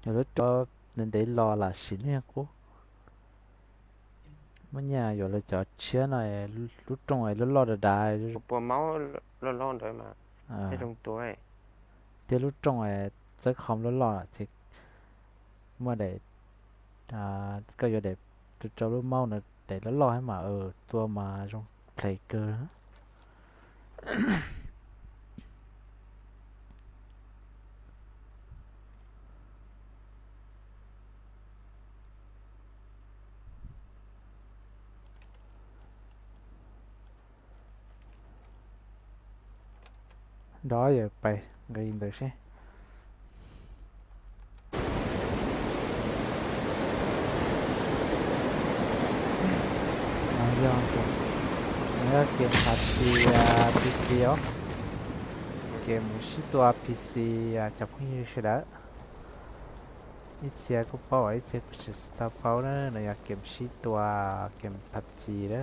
Yog lub rooj ntev ntev los lam sim nej qub. Muab nyaj yuav lawv cov tshiab no, lub rooj loj loj dav dav, thiab lub rooj txawb qhov loj loj ces muaj daim, koj yuav daim rau lub mouse no, daim loj loj thiab mas tua mas zoo play kawg. Nrog yawg pais nqis ntawd seb. Yog, yog game P C, P C os. Game sib tua P C, cov phooj ywg sawv daws. Ib txhia kuj paub, ib txhia kuj tsis tau paub na, no yog game sib tua, game P U B G na.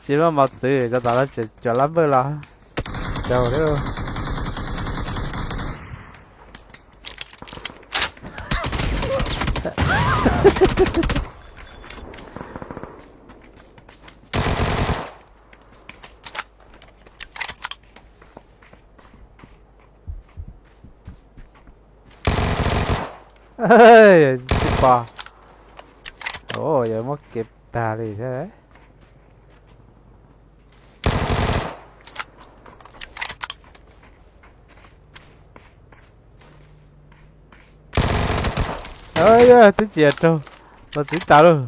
Tsis muaj mos txwv, cov tom no tseem cuam lab npawj los. Caug lawm. Tsis pom. Yuav muab kev tag li thiab. Twb tsis raug, los txwv tas lauj.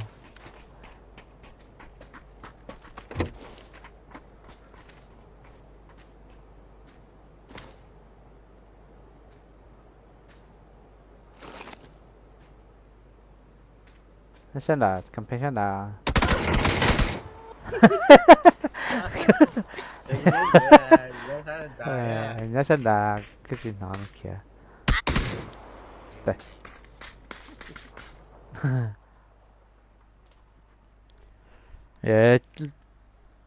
Nyob sab nram, campaign sab nram. Nyob sab nram koj tsis hnov khiav.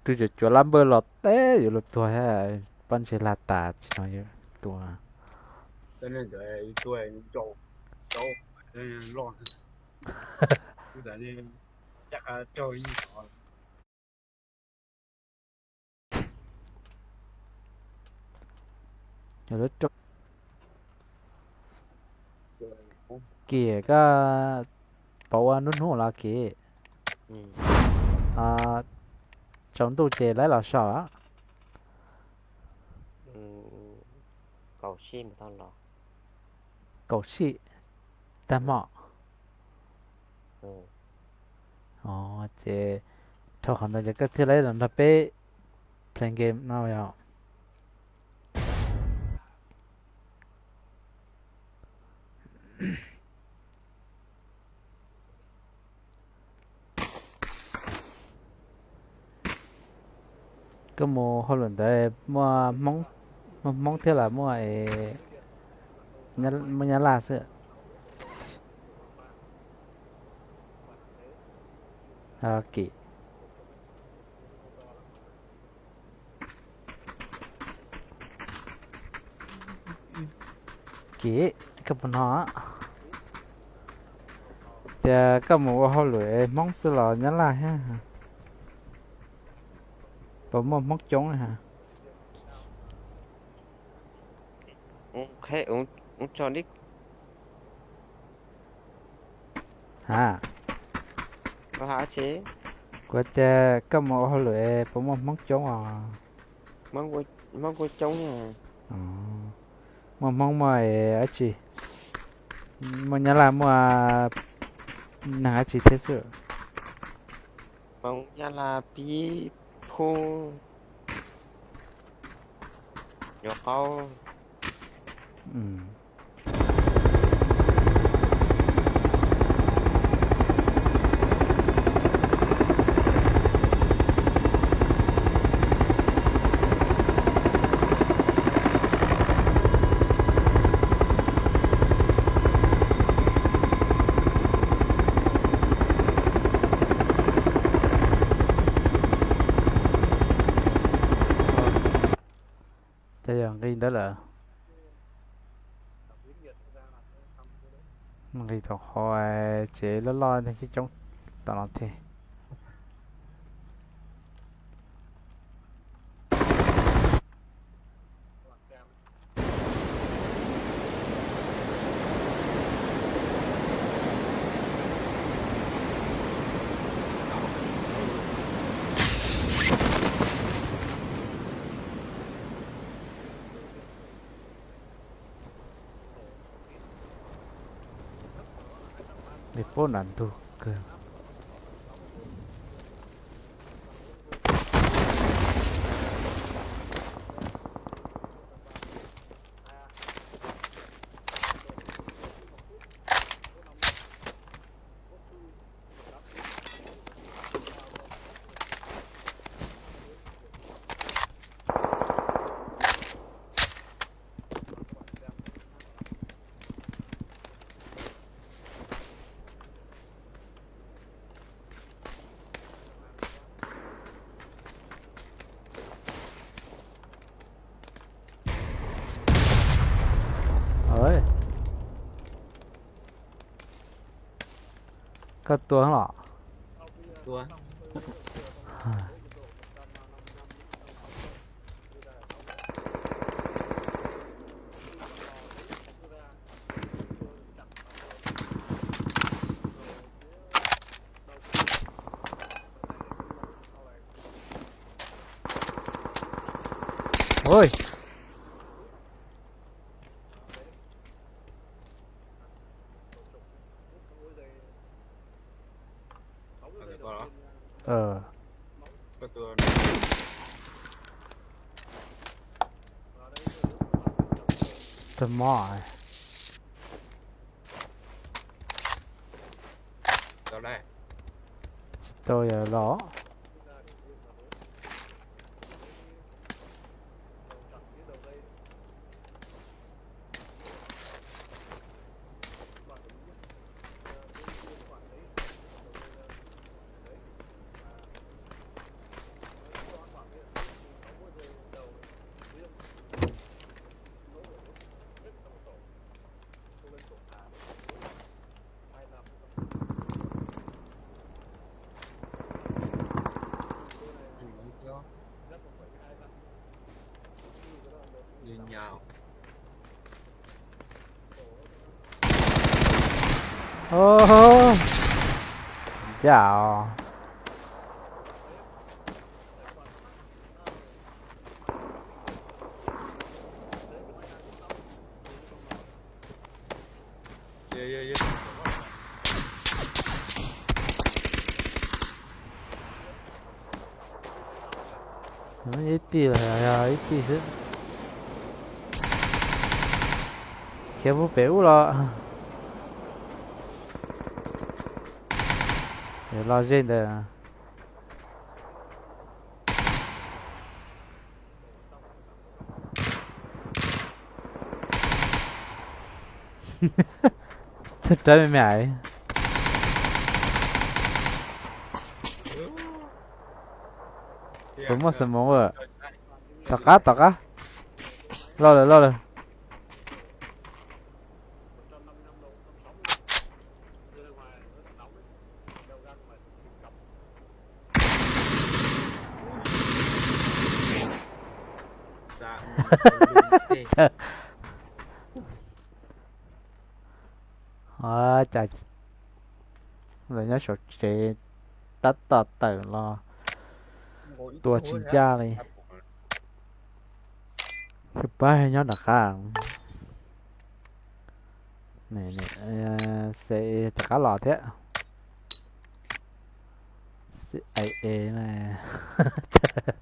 Tus cuam cuam lab npawj los teb yuav luag tuag thiab, pab ntshe lag tas tsis hnov yuav tuag. Kim, koj puas ua hnub hnub los Kim? Tsaus ntuj ces lawv los so. Kaum sij tag hmo. Ces dhau qhov ntawd ces koj thiaj li los nrog peb play game no yom. Koj mus hauj lwm ntawd muaj Hmoob, muaj Hmoob thiab los muaj, muaj Nyab Laj xwb? Kim. Kim, koj puas hnov? Tias koj mus ua hauj lwm Hmoob xwb los Nyab Laj thiab? Puas muaj Hmoob coob? Ha, kuv tias koj mus ua hauj lwm puas muaj Hmoob coob os? Muaj Hmoob muaj dab tsi? Muaj Nyab Laj muaj neeg dab tsi thiab xwb? Nyab Laj, Pib, Phub, Nyuam Qaub. Dab lawm. Nqis tau qhov tsev loj loj coob coob tom no thiab. Li puab nram ntug kawg. Koj tua los? Ui. Tag mob. Tsis tau yog los. Ncaj os. Ib tij los yog ib tij xwb. Khiav mus pem ub los. Los ze ntawd. Rawv me me. Puas muaj xas moos a? Tom qab, tom qab. Loj lawm, loj lawm. Cas lawv nyob saum tsev tab tom tawm los tua tsis ncaj li. Pab nyob nram qab. Xe rov qab los thiab.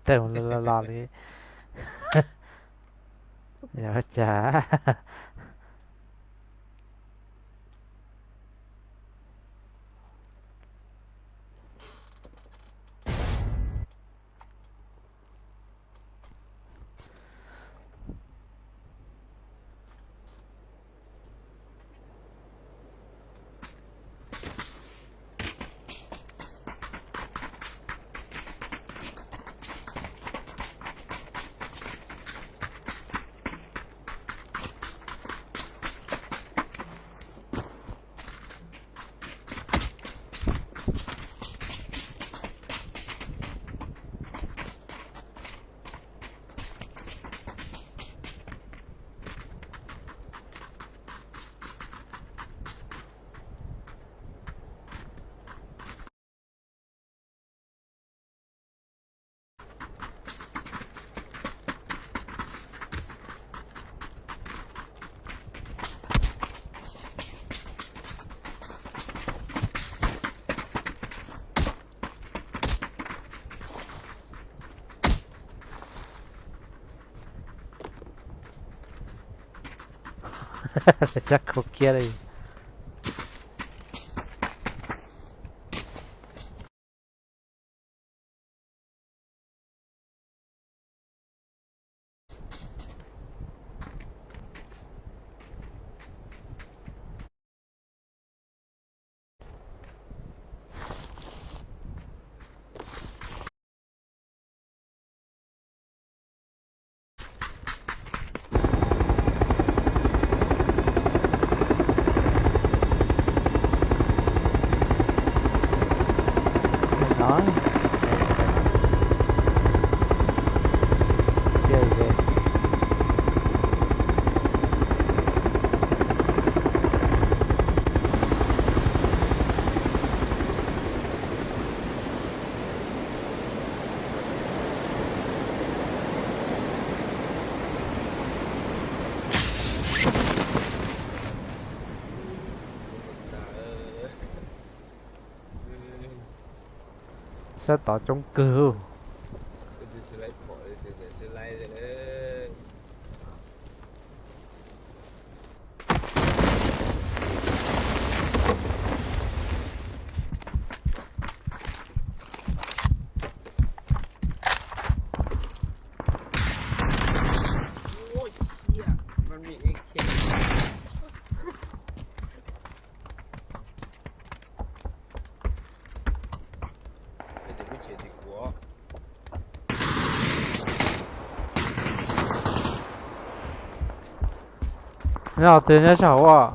Tawg los los li. Yog cas? Sab khaub kiab li. Sab tod coob kawg. Nyob twg nyob sab hauv os?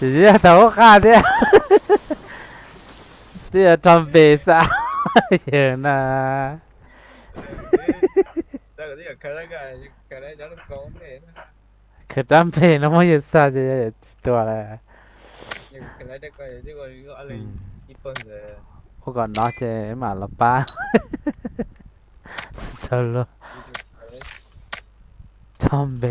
Tsis yog tau ub qaj thiab. Twb yog rho npe xa yawg na. Khawv rab npe no muab yawg xa ces yawg tsis tua lawm. Ua kom nov ces mam los pab. Txog luag. Rho npe.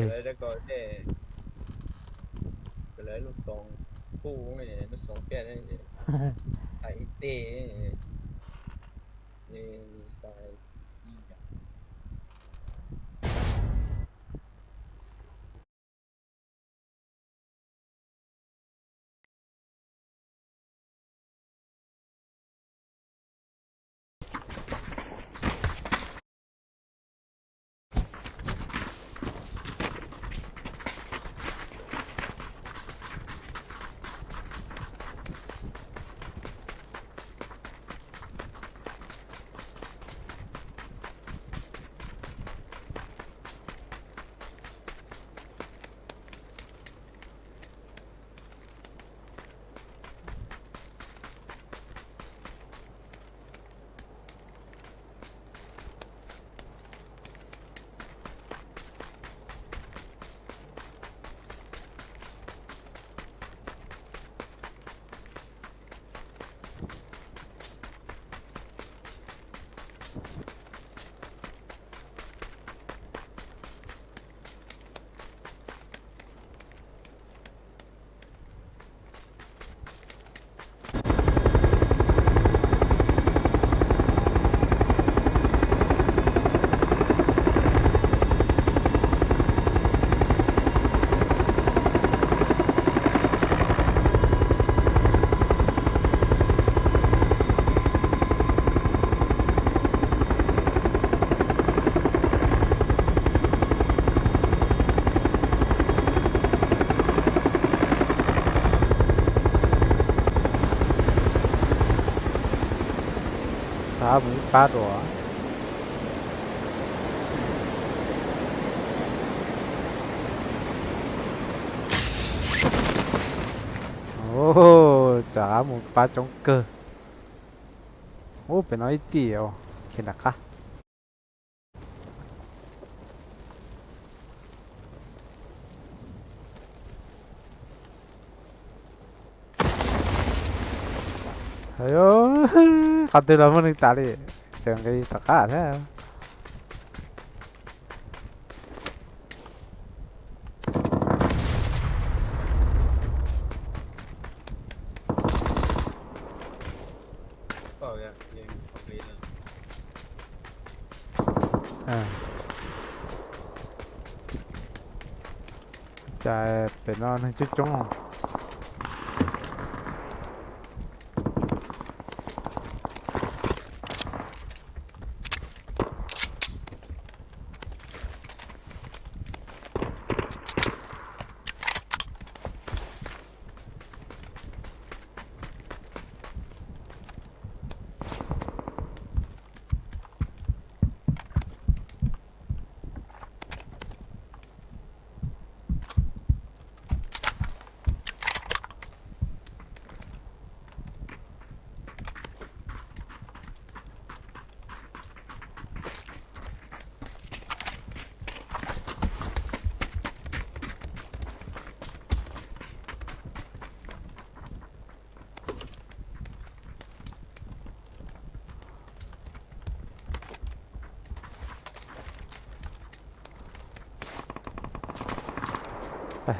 Xav mus ib pab dua. Tsam mus pab coob kawg. Ub, pem no ib tij, khiav nram qab. Qhov twg los muaj neeg tas li, tseem nqis tom qab thiab. Cas pem no neeg coob coob.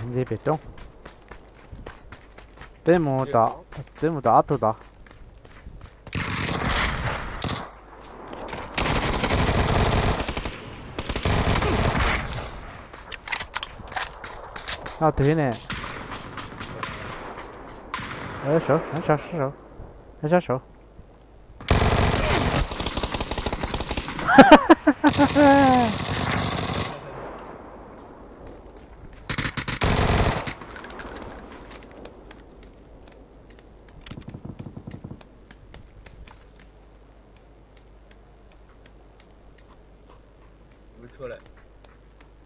Nce pem roob. Peb mus tom, peb mus tom ob tug tod. No twg ne? Saud, sab saud, sab saud.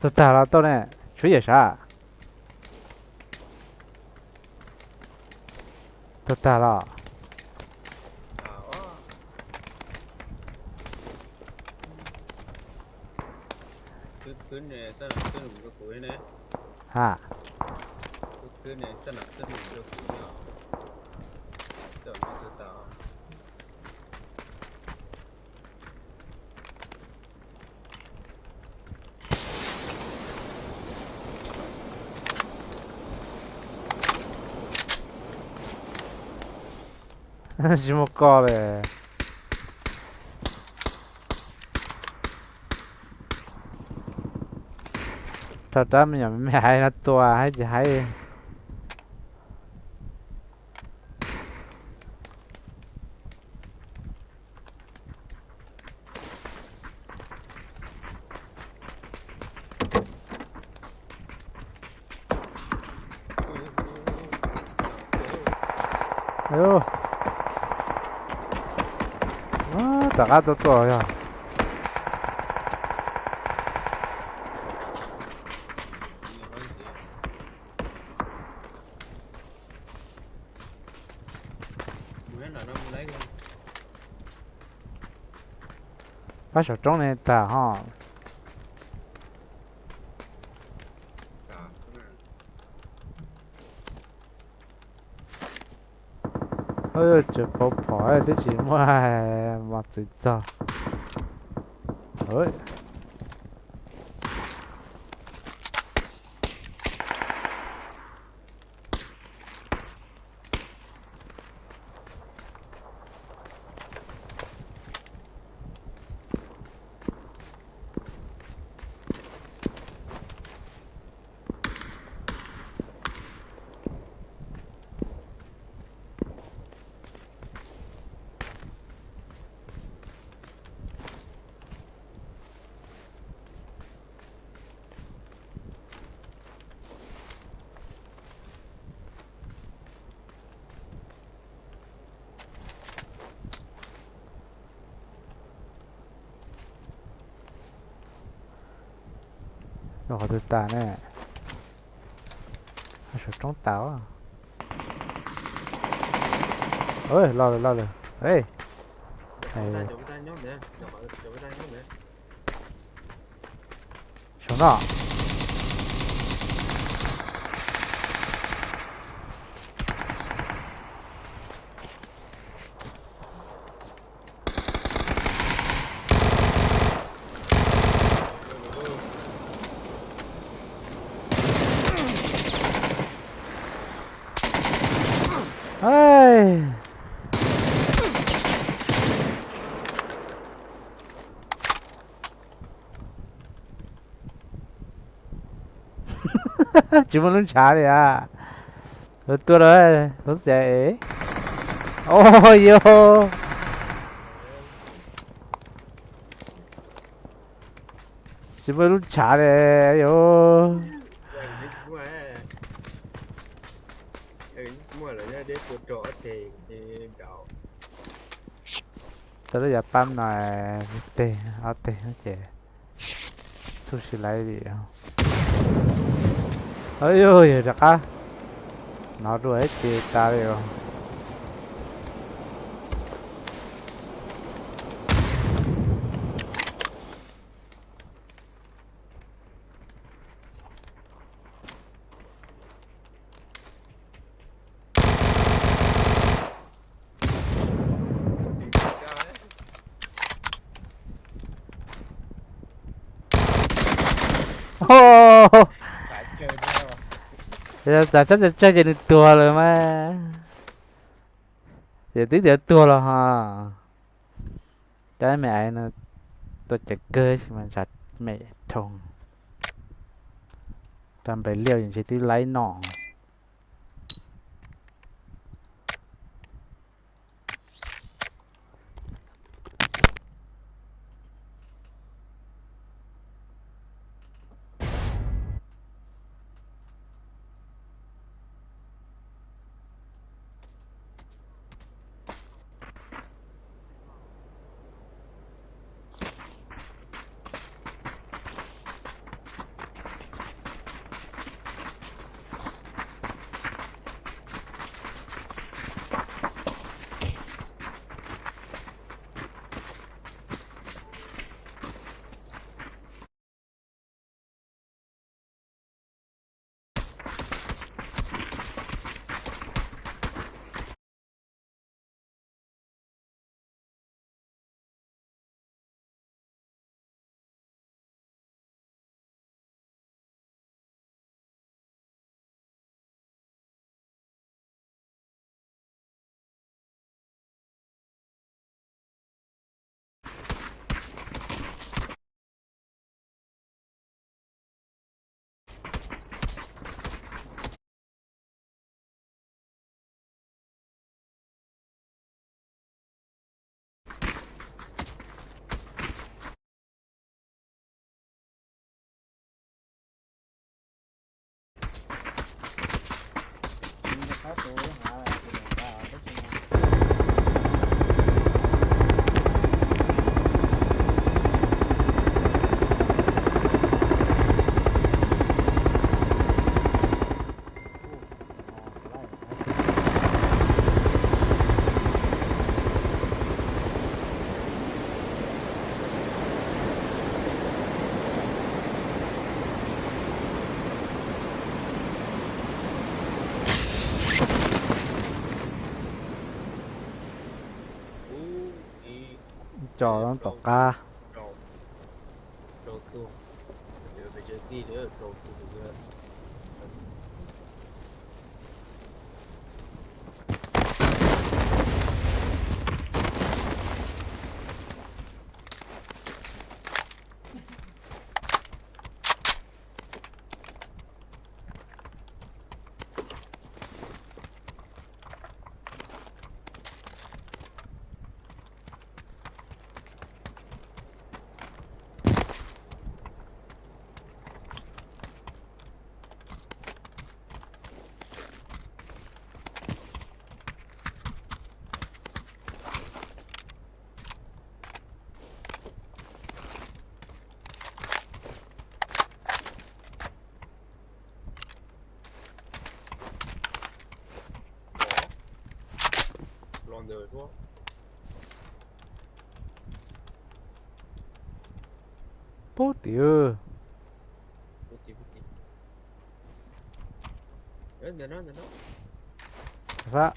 Tuag tag los tau ne, tshuav yawm sav. Tuag tag los? Ha. Tsis muaj koj li. Rau rab me nyuam me me haiv no tua haib ces haib. Tom qab tuaj tuaj yog. Pab saum roob ne tag ho. Tseem pauv phom twb tsis muaj mos txwv txog. Qhov twg tas ne? Saum roob tas. Loj lawm, loj lawm. Saum no. Tsis muaj lub ntshav li a. Tua lawm, lub xia es. Ua yog tsis muaj lub ntshav li. Yog tau lub yav pab no, teg ob teg ces xub si laib li. Yog rov qab nov dua ces tas li. Txav txhob tsawg tsawg ces nws tuag lawm mas. Ces twb tias tuag los ho. Cov me aiv no tua ceev kawg sis mas ntshav me dhau. Rau npes liaj ntshe twb laib no. Cov tom qab. Pub tim. Fab.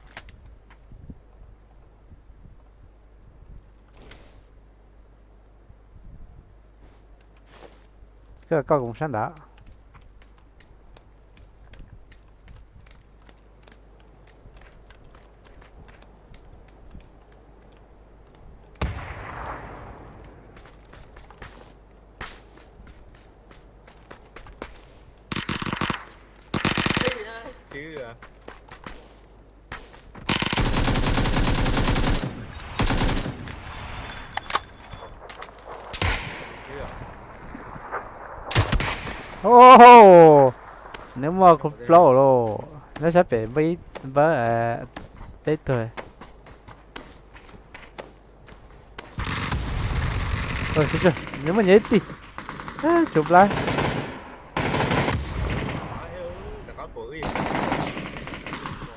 Koj, koj mus sab nrad. Oh, nws muaj kuv plaub lauj. Nyob sab pem npawb, npawb, peb tug. Nws muaj nyias ib tij. Tsov plab.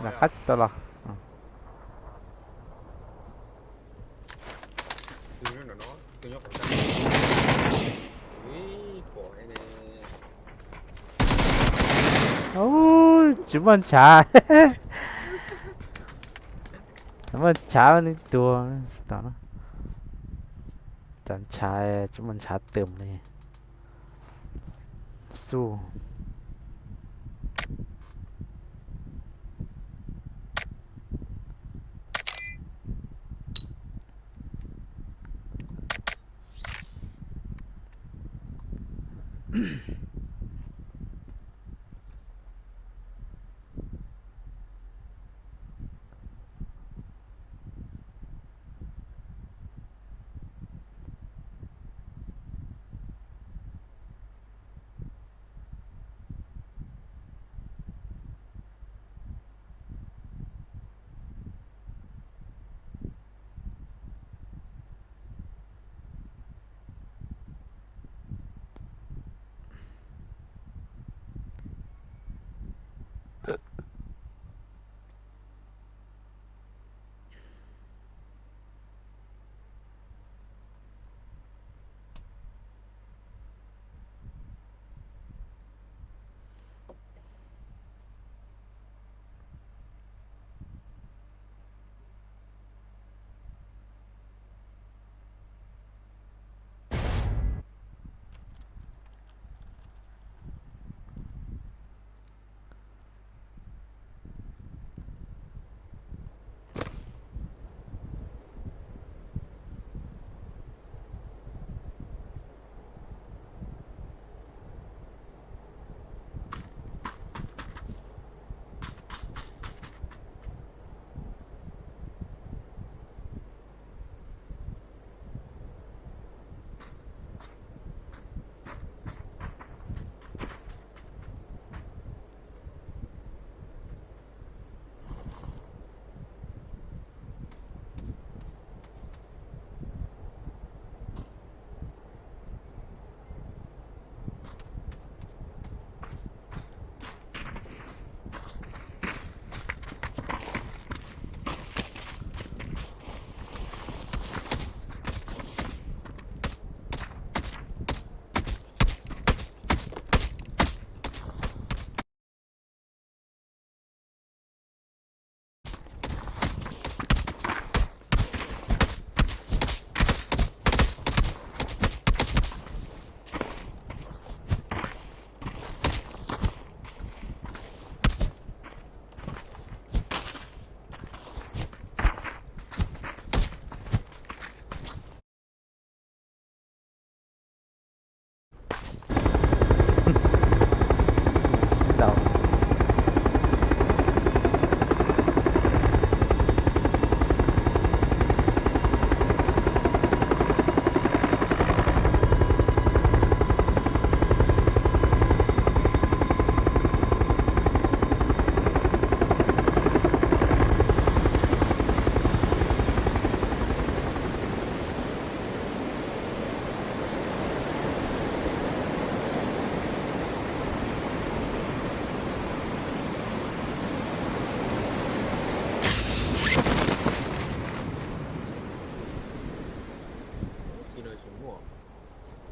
Nram qab tsis tau los. Ub, tsis muaj ntshav. Tsis muaj ntshav li tuag. Cov ntshav tsis muaj ntshav twm li. Xu.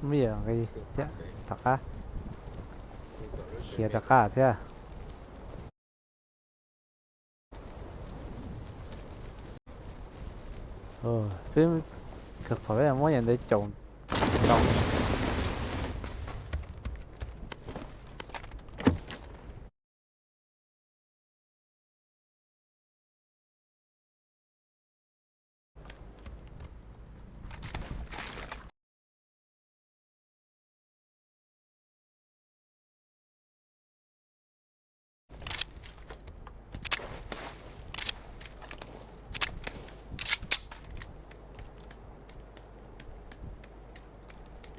Muaj yam nqis thiab tom qab, khiav tom qab thiab. Twb kawg qhov muab yam ntawd caum tau.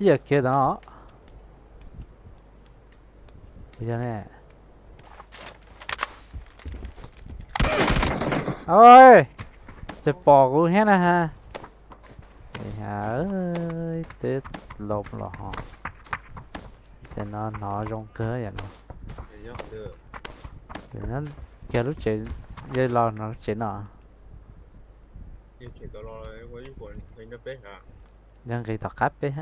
Ib yam kiag no. Yog ne. Oj, tsis pom kuv thiab na ha. Twb los los ho. Ces no hnov zoo kawg yam no. Kiag lub tsev, yog los hnov lub tsev no. Yog nqis tom qab peb.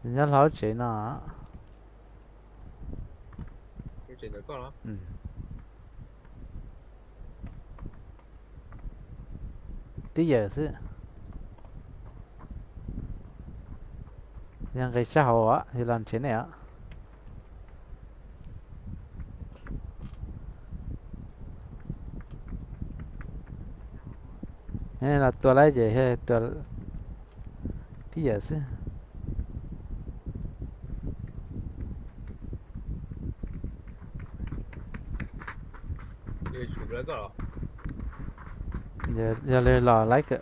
Nyob hlo lub tsev no. Tib yawm xwb. Yog nqis sab hauv os, yog los nrhiav nej os. Los tua lawm ces tua tib yawm xwb. Yog li los laib kawm.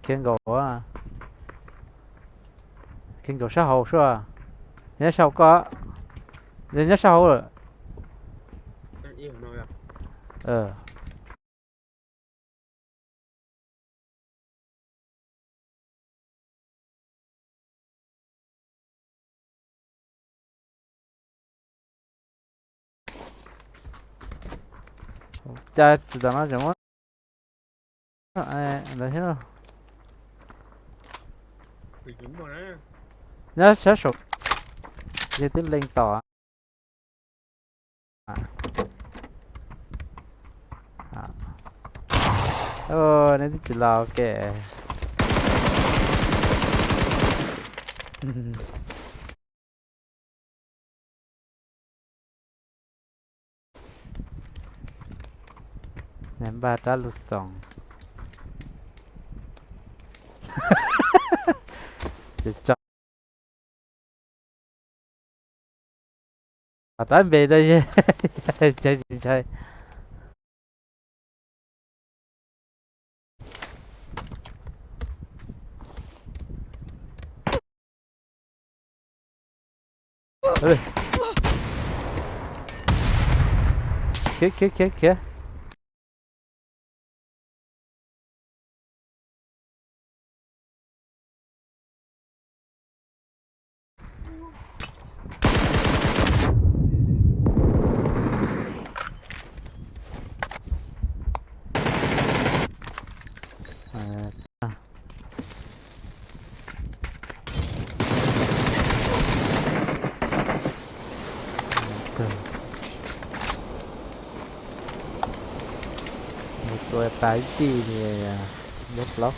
Khiav nkaus, khiav nkaus sab hauv sua. Nyob sab hauv koj, nyob sab hauv lawm. Cas tsis tau no tseem muab ntawd thiab. Nyob sab saum, yog twb leej tom. Nej twb tsis los ua ke. Npaj rab lug xoom. Tsis tso rab npe rau, ntshai tsis ntshai. Khiav, khiav, khiav, khiav. Tua tas ib tij li, dab plaub.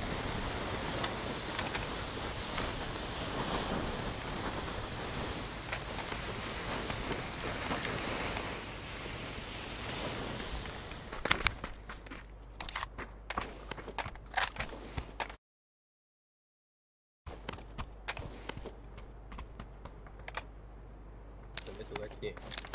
Tus kab ces.